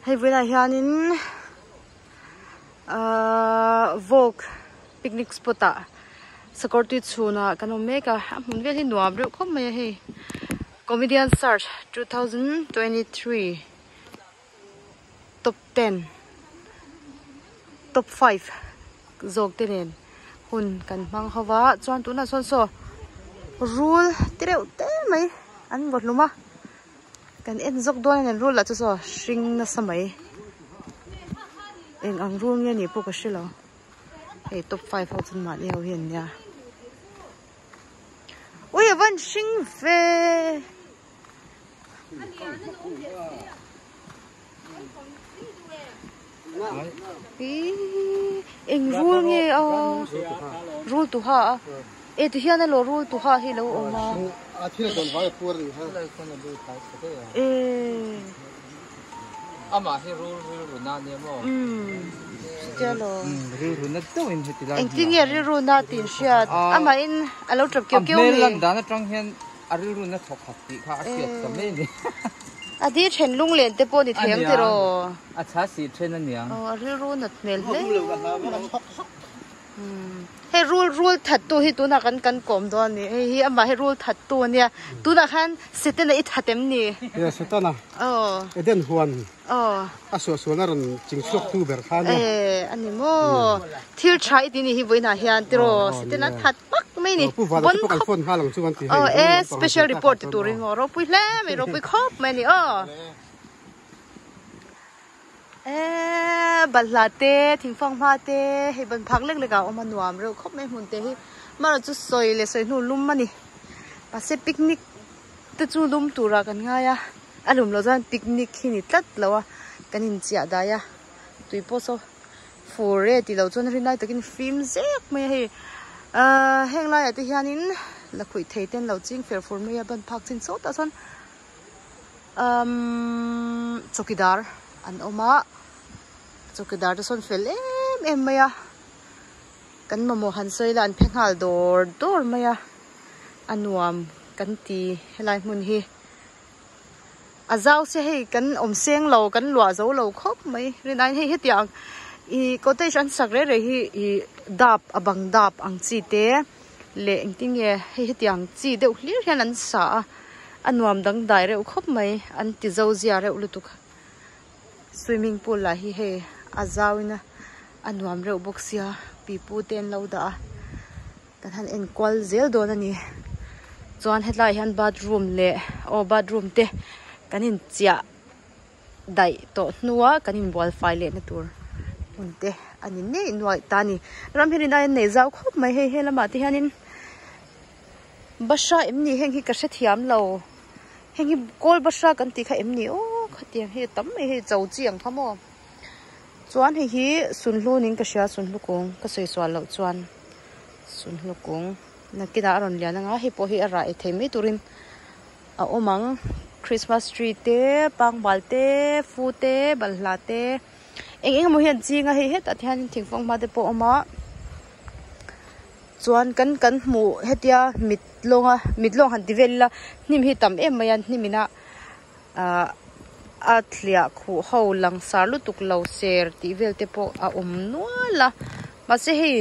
Hei bulah hianin ahh vawk picnic spot ah sakawr tui chhunah kan awm mek a a hmun vel hi nuam reuh khawp mai a hei comedian search 2023 top 10 top 5 zawk te nen hun kan hmang ho va chuan tunah sawn saw rul te reuh te mai an vaw hlum a. Kan en zawk dawn a ni rul lah chu saw hring nasa mai eng ang rul nge nih pawh ka hre lo hei top five ho chuan mahni ho hi an nia ui a van hring ve ihh eng rul nge a rul tuha a e ti hian elaw rul tuha hi alo awm a e umm chutia law engtin nge rilru na tih in hriat amahin alo tap keuh keuh a ni. A di then lung len te pawh ni thei ang tiraw? A chha si then a niang. Aw a rilru nat hmel hle mai. Hei rul rul that tu hi tunah kan kan kawm dawn a ni. Hei hi amah hi rul that tu a nia. Tunah khan Setana i that em ni? Ia Setana. Aw. Eden huan. Aw. A suahsualna rawn ching chhuak tu ber kha a nia. E a ni maw. Thil tha i ti ni hi vawiinah hian tiraw Setana that hmak mai ni. Pu Vana te pawh kan phone nghal ang chu an ti hei. Aw e special report ti turin maw ropui hle mai ropui khawp mai a ni aw. E balhla te thingfang hma te hei ban phak lek lek ah a awm a nuam reuh khawp mai hmun te hi amaherawh chu sawi leh sawi hnu lum a ni mahse picnic te chu lum turah kan ngai a a lum loh chuan picnic hi ni tlat lo a kan inchiah dai a tui pawh saw Fur e tih loh chuan rinai takin fim zek mai a hei ahh heng laiah te hianin lakhuih thei te an lo ching fer fur mai a ban phak chin sawtah sawn umm chawkidar an awm a chawkidar te sawn fel em em mai a kan mamawh han sawi ila an phe nghal dawr dawr mai a a nuam kan ti helai hmun hi. A zau se hei kan awm seng lo kan luah zo lo khawp mai rinaiin hei hetiang ih cottage an sak reh reh hi ih dap a bang dap ang chi te leh engtin nge hei hetiang chi deuh hlir hian an sa a a nuam dangdai reuh khawp mai an ti zo zia reuh lutuk swimming pool lah hi hei a zau in a nuam reuh bawk sia pipu te an lo dah a. Kan han enkual zel dawn a ni. Chuan hetlaiah hian bathroom leh aw bathroom te kan inchiah daih tawh hnua kan inbual fai lehna tur hmun te a ni ngei nuaih ta a ni. Ram hi rinai an nei zau khawp mai hei he lamah te hianin bahra em ni heng hi ka hrethiam lo. Heng hi kawl bahra kan tih kha em ni aw khatiang hi a tam mai hei cho chi ang kha maw. Chuan hei hi sunhlu niin ka hria sunhlu kung ka sawi sual loh chuan. Sunhlu kung nakinah a rawn lian anga hei pawh hi a rah ei thei mai turin a awm ang christmas tree te pangbal te fu te balhla te eng eng emaw hi an ching a hei hetah te hian thingfang hma te pawh a awm a chuan kan kan hmuh hetia mit lawnga mit lawng han ti vel ila hnim hi tam em mai a hnim ina ah a thliah khuh ho langsar lutuk lo ser tih vel te pawh a awm nual a mahse hei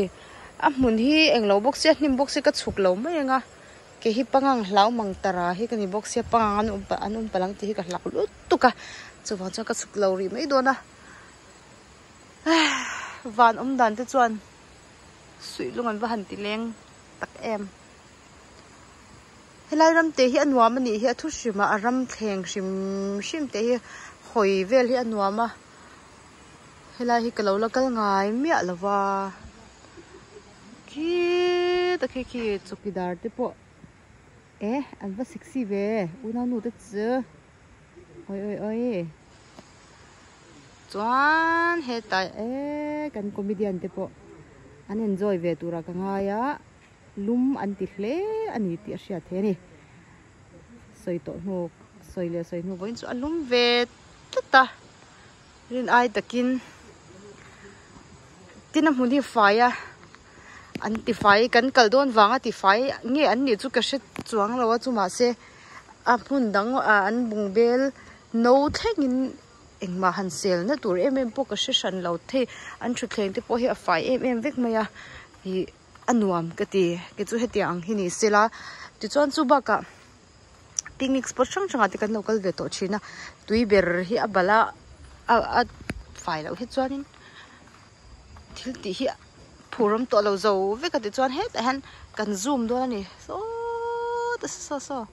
a hmun hi englo bawk sia hnim bawk sia ka chhuk lo mai ang a ke hi pangang hlau mang tara hi ka ni bawk sia pangang an awm an awm palh ang tih hi ka hlau lutuk a chuvang chuan ka chhuk lo rih mai dawn a van awm dan te chuan suih lung an va han ti leng tak em. Helai ram te hi a nuam a nih hi a thu hrim a a ram thleng hrim hrim te hi hawi vel hi a nuam a helai hi ka lo la kal ngai miah lo va khita khi khi chawkidar te pawh e an va sexy ve unau te chu oi oi oi chuan hetah e kan comedian te pawh an enjoy ve turah ka ngai a. Lum an ti hle a ni tih a hriat thei a ni. Sawi tawh hnu, sawi leh sawi hnu vawiin chu a lum ve tlat a, rin ai takin tin a hmun hi fai a, an ti fai kan kal dawn vanga ti fai nge an nih chu ka hre chuang lo a chu mahse a hmun dang ah an bungbel no thlengin. Engmah han selna tur em em pawh ka hre hran lo thei. An thutthleng te pawh hi a fai em em vek mai a. Ih a nuam ka ti. Kei chu hetiang ang hi ni sela. Tichuan chu bakah picnic spot hrang hrangah te kan lo kal ve tawh thin a. Tui ber hi a bal a a fai loh hi chuanin thil tih hi phur awm tawh lo zo vek a tichuan hetah hian kan zoom dawn a ni. Saww saw saw.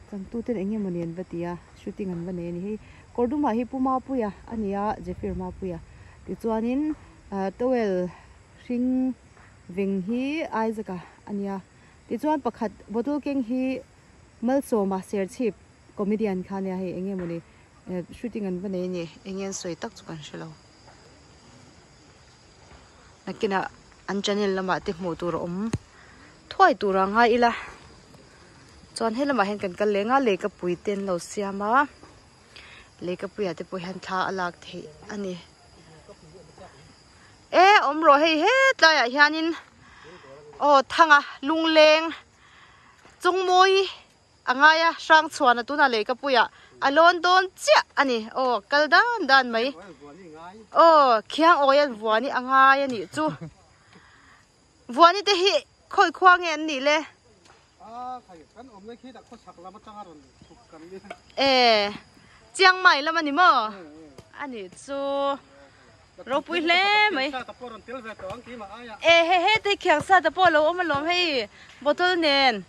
Changtuten eng emawni an va ti a, shooting an va nei a ni. Hei kawr dumah hi Pu Mapuia a ni a, Zephyr Mapuia. Tichuanin towel hring veng hi Isaac-a a ni a. Tichuan pakhat bottle keng hi Malsawma Serchhip comedian kha a nia hei eng emawni shooting an va nei a ni. Eng nge an sawi tak chu kan hre lo. Nakinah an channel lamah te hmuh tur a awm thuai tur a ngai ila. Chuan he lamah hian kan kal leng a lehkapui te an lo siam a lehkapuiah te pawh hian thla a lak theih a ni e awm rawh hei hetlaiah hianin aw thanga lungleng chungmawi a ngai a hrang chhuan a tunah lehkapuiah a lawn dawn chiah a ni aw kal dan dan mai aw khiang awi an vuani a ngai a nih chu. Vuani te hi khawi khua nge an nih le? E Chiang Mai lam a ni maw? A nih chu ropui hle mai. E he he te khiang sat a pawh a lo awm alawm hei bottle nen.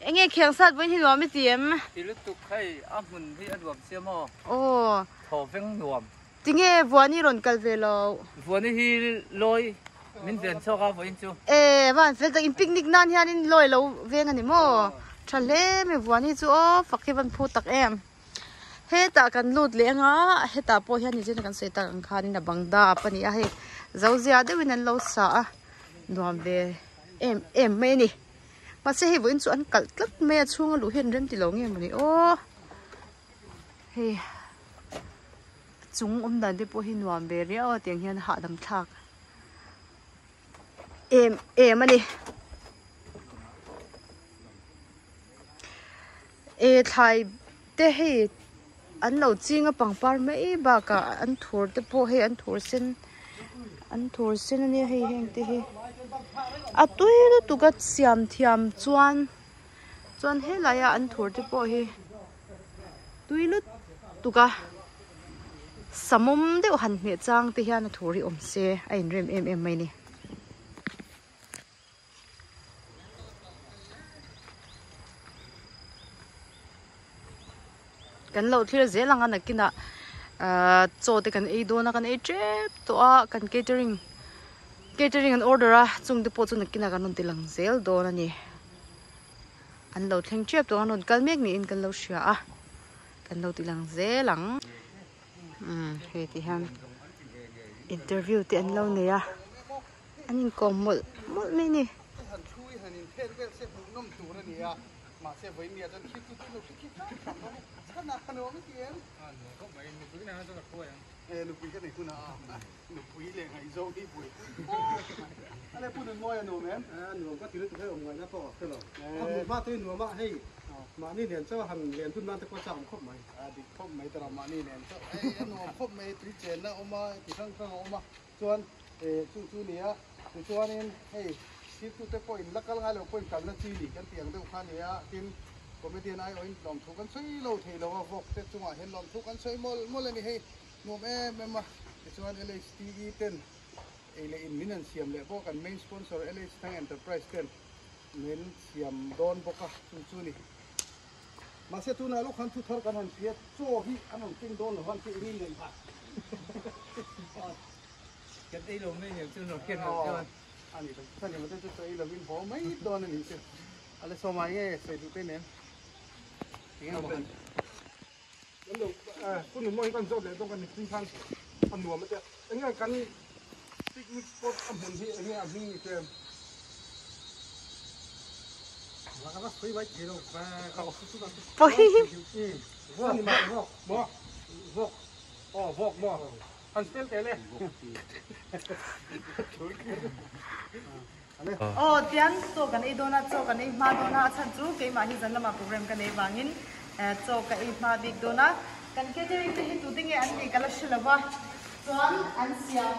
Enge khiang sat vawiin hi nuam i ti em? Ti lutuk hei a hmun hi a nuam sia maw? Aw. Thaw veng nuam. Tinge Vuani rawn kal ve lo? Vuani hi lawi min ven chhuak a vawiin chu. E van fel tak in picnic nan hianin lawi lo veng a ni maw? Tha hle mai Vuani chu aw fak hi van phu tak em. Hetah kan lut leh anga hetah pawh hian nichina kan sawi tak ang khanin a bang dap a ni a hei zozia deuhin an lo sa a nuam ve em em mai a ni. Mahse hei vawiin chu an kalh tlat mai a chhunga luh hian rem ti lo nge mawni aw. Hei chung awm dan te pawh hi nuam ve riau a tiang hian hahdam thlak em em a ni e thlai te hei an lo ching a pangpar mai bakah an thur te pawh hei an thur sen an thur sen a nia hei heng te hi a tui lutuk a siam thiam chuan chuan helai a an thur te pawh hi. Tui lutuk a samawm deuh han hmeh chang te hian a thur hi awm se a inrem em em mai a ni. Kan lo thlir zel ang a nakinah ahh chaw te kan ei dawn a kan ei tep tawh a kan catering catering an order a chung te pawh chu nakinah kan rawn ti lang zel dawn a ni. An lo thleng tep tawh a, an rawn kal mek niin kan lo hria a, kan lo ti lang zel ang. Umm hei ti hian interview te an lo nei a, an inkawm mawlh mawlh mai a ni. Nupui leh ngaihzawng hi buai pui a le pu Nunmawi a nuam em? A nuam ka ti lutuk hei awm ngaihna pawh a hre lo. A hmuh hma te hi nuam a hei mahni nen chauh a han len dun nan te pawh a chak awm khawp mai. A dik khawp mai tawrh a mahni nen chauh hei a nuam khawp mai tui chenna a awm a ti hrang hrang a awm a chuan chu chu ni a tichuanin hei sirtute pawhin la kal ngai lo pawhin kalna chi ni kan tih ang deuh kha a ni a tin comedian aiawhin lawmthu kan sawi lo thei lo a vawk te chungah hian lawmthu kan sawi mawlh mawlh a ni hei. Nuam em em a, tichuan LHTE ten ei leh in min an siam leh bawk, kan main sponsor LH Thang Enterprise ten min siam dawn bawk a, chu chu ni. Mahse tunah lawk khan thu thar kan han hria, chaw hi an rawn keng dawn lo han tih engin nen kha. Kan ei lo mai nen chuan rawn ken loh chuan. A ni tak tak a ni, mahse chu chaw ei lovin haw mai dawn a nih chu. A la sawm ai nge sawi duh te nen. Enge maw han. Kan lo pu Nunmawi hi kan zawt leh dawn kan mipui khan a nuam a tia enge kan picnic spot a hmun hi enge a hming ni tlem vawk aw vawk maw han spell teh le. Aw tian chaw kan ei dawn a, chaw kan ei hma dawn a, a chhan chu keimah hi zan lamah program ka nei vangin chaw ka ei hma bik dawn a. Kan catering te hi tute nge an nih ka la hre lo va, chuan an siam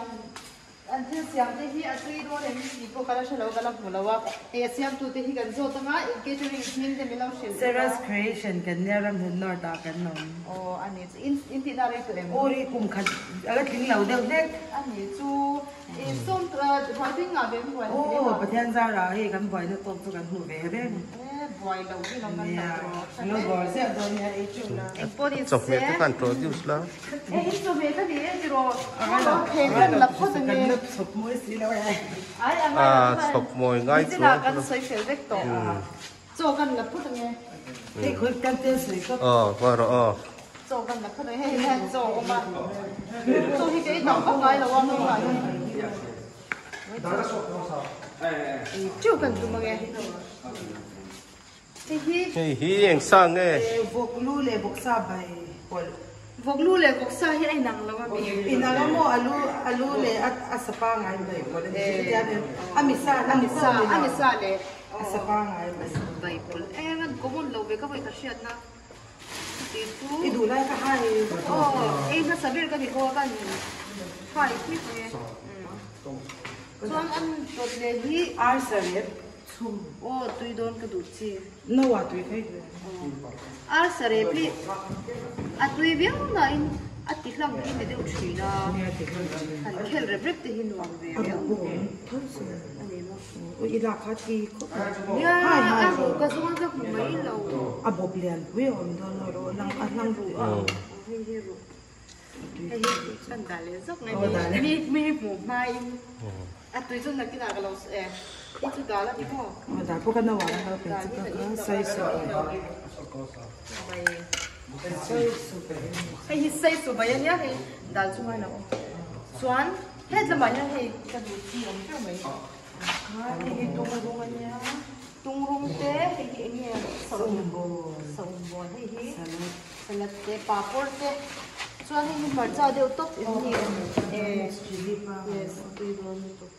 an thil siam te hi a tui dawn em tih pawh ka la hre lo ka la hmu lo a, hei a siam tute hi kan zawt anga in catering hming te min lo hrilh bawk a. Sarah's Creation kan nia Ramhlun North ah kan awm. Aw a ni chu in in tihna rei tawh em? Aw ri kum khat a la tling lo deuh hlek. A ni chu i sawm hruaitui ngah ve em buai lo Aw Pathian zarah hei kan buaina tawk chu kan hmu ve reng. E buai lo hi lo kan Nia lo bawr ziah dawn nia ei teuh la. Engpawh ni se. Chawhmeh te khan produce la. E in chawhmeh ka ni e tiraw. Phei kan la phawt ange. Kan la chhawp mawi si lo e. Ai a ngai lo khan. Chhawp mawi ngai chuang. Nichinah kan sawi fel vek tawh. Chaw kan la phawt ange. Hei khawi kan tel sawi kawp. Aw va rawh aw. Chaw kan la phawt ange hei hian chaw a awm a. Chaw hi ka ei tam vak ngai lo a hmingah hian. Teuh kan tum ange. Hei hi. Hei hi eng sa nge? Vawklu leh vawksa bai pawlh. Vawklu leh vawksa hi a inang lo a mi? Inang a maw? Alu alu leh a sa pangai bai pawlh a ni. A misa a misa a misa leh a sa pangai bai. Bai pawlh. Eng an common lo ve ka vawi ka hriatna. Tih chu. I duh lai ka hai. Aw ei hmasa ber ka ni bawk a kan hai thik nge. Chuan an dawt leh hi. Arsa rep chhum. Aw tui dawn ka duh chi. No a tui phei ve. Arsa rep hi a tui viau nain a ti hlang hi ni deuh thin a. Han khel rep rep te hi nuam ve viau. A ni maw. Ui i lak kha ti khawp mai. Nia a ruh ka zawn ka hmu mai lo. A bawp lian pui a awm dawn lo rawh lang a hlang ruh a. Hei hi ruh. Hei hi kan dah leh zawk mai mi mi hmuh hmain a tui chu nakinah ka lo e hi chu dal a ni maw. Aw dal pawh ka no ah ka lo pe chu ka kha sai suh bai. Hei hi sai su bai a nia hei dal chu ngai lo chuan hetlamah hian hei ka duh chi awm teuh mai. Hei hi tungrung a nia. Tungrung te hei hi eng nge? Saumbawl. Saumbawl hei hi salad te papawr te chuan hei hi hmarcha deuh tawp em ni? Chilli pa. Yes tui dawn lutuk.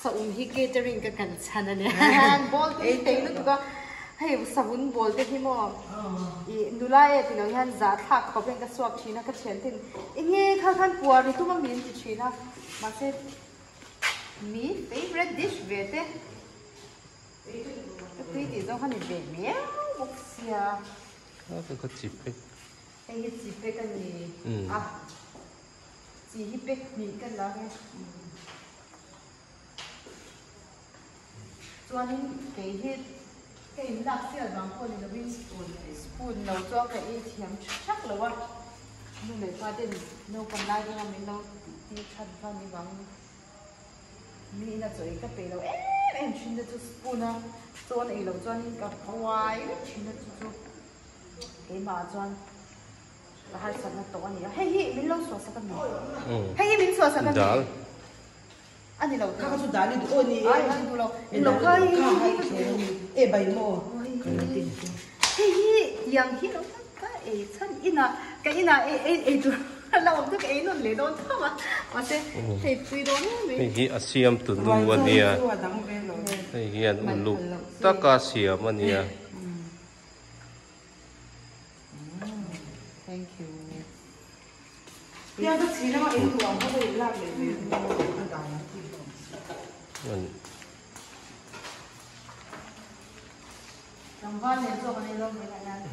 Saum hi catering ka kan chhan a nia. Bawl te hi thei lutuk a hei savun bawl te hi maw ih nula e tilo hian zahthlak khawp hian ka suak thin a ka thian ten eng nge kha khan puar i tum a min ti thin a mahse Mi favourite dish ve te ka tui tih zawng kha ni ve miau bawk sia. A ka kha chi pek. Hei hi chi pek a ni a, chi hi pek hnih ka la nge. Chuanin kei hi ka in lak sial vang pawh ni lovin spoon lo chuan ka ei thiam thak lo a, nu leh pa ten naupang lai atanga min lo tih that van ni vangin mi ina chaw ei ka peih lo em em thin te chu spoon a chawn ei loh chuanin ka buai vek thin a chu chu keimah ah chuan ka harsatna tawh a ni a, hei hi min lo suahsak a ni, hei hi min suahsak a ni. A ni lo Kha kha chu dal i duh aw ni e. Ai ai duh lo. Ni lo kha hi kha hi ka duh. E bai maw. Hei hi tiang hi lo tak ka ei chhan ina ka ina ei ei ei tur la awm chu ka ei nawn leh dawn tho a. Mahse hei tui dawn em mai. Hei hi a siam tu nu a nia. Hei hian uluk taka siam a nia. Thank you. Tlangval nen zawk an ei lo mai lah hian.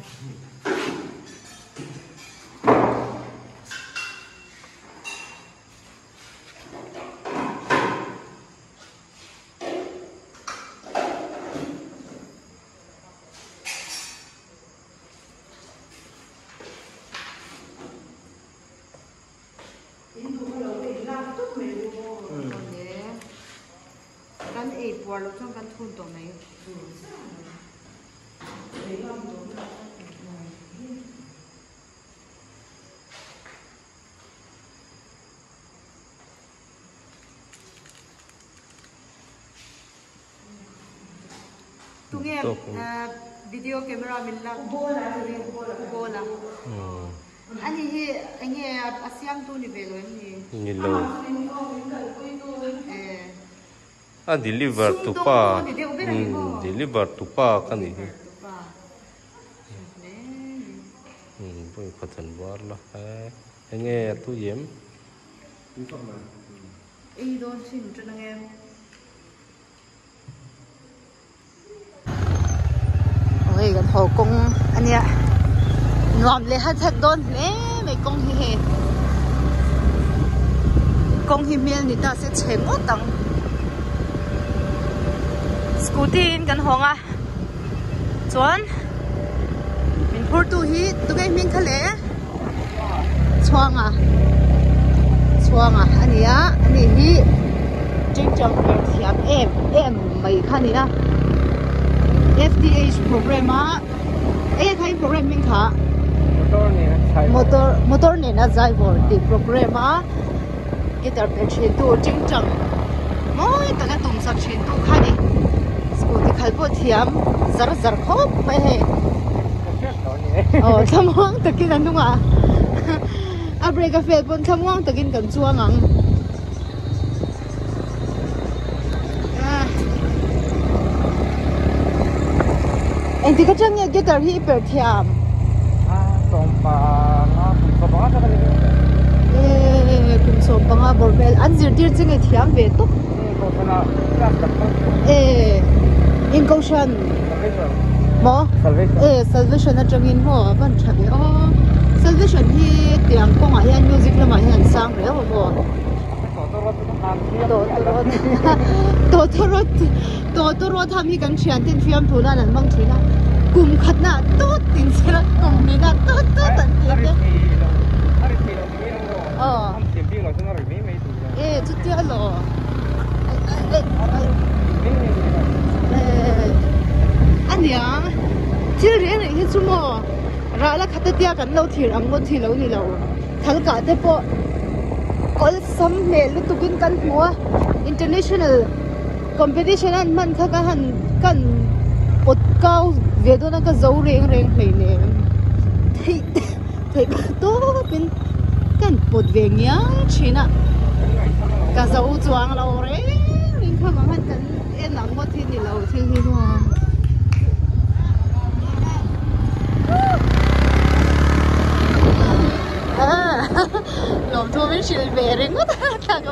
Kan ei puar loh chuan kan thun tawh mai. Tunge video camera min lak Bola ani hi enge a siamtu ni ve lo em ni? Ni lo. A deliver tu pa deliver tu pa ka ni hi. pawh inkawt han var la e enge a tui em? Ei dawn thin tan ange. Aw hei kan haw kawng a nia nuam leh hat hat dawn hle mai kawng hi hei kawng hi hmel ni ta se chhe ngawt ang scooty in kan hawng a chuan min phur tu hi tunge hming kha le chhuanga chhuanga a ni a ani hi chingchang per thiam em em mai kha a ni a F_T_H program a eng kha in program hming kha motor motor nena zai vawr tih program a guitar per thin tu chingchang mawi taka tum sak thin tu kha a ni scooty khalh pawh thiam zar zar khawp mai hei aw thlamuang takin a hnungah a brake a fail pawn thlamuang takin kan chuang ang. Engtik atang nge guitar hi i perh thiam? Eee kum 15 bawr vel an zirtir chu nge thiam ve tawp. Eee in kohhran maw? Eee salvation atangin maw a van tha ve aw salvation hi tiang kawngah hian music lamah hian an sang riau a maw? Tawtawrawt tawtawrawt ham hi kan thian ten fiam thu nan an hmang thin a kum khatna ah tawt in chher a kum hnihna ah tawt tawt an ti te aw e chutia law aniang thil reng reng hi chu maw rah la khat atia kan lo thir ang ngawt hi lo ni lo. Thalkah te pawh awlsam hmel lutuk in kan hmu a international competition an hman kha ka han kan pawt kau ve dawn a ka zo reng reng hleinem theih theih tawp in kan pawt ve ngial thin a ka zo chuang lo reng reng kha vang khan kan en ang ngawt hi ni lo thil hi maw. Lawmthu min hrilh ve ringawt a thla ka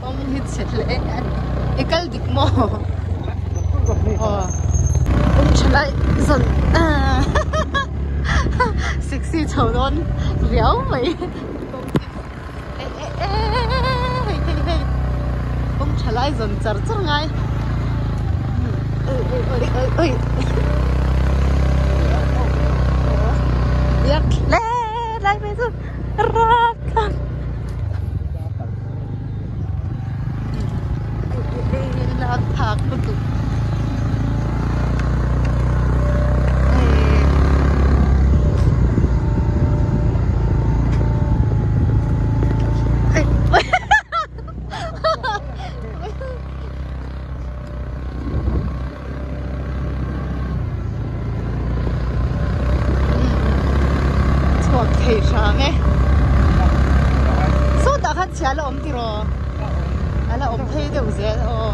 kawng hi chhe hle a ni i kal dik maw aw kawng tha lai zawn sexy chho dawn riau mai hei hei hei kawng tha lai zawn char char ngai oi oi oi oi biak hle lai mai chu rak rak lak thak lutuk. Chhuak thei hrang e. Sawtah khan chhia la awm tiraw? A la awm phei deuh zel aw.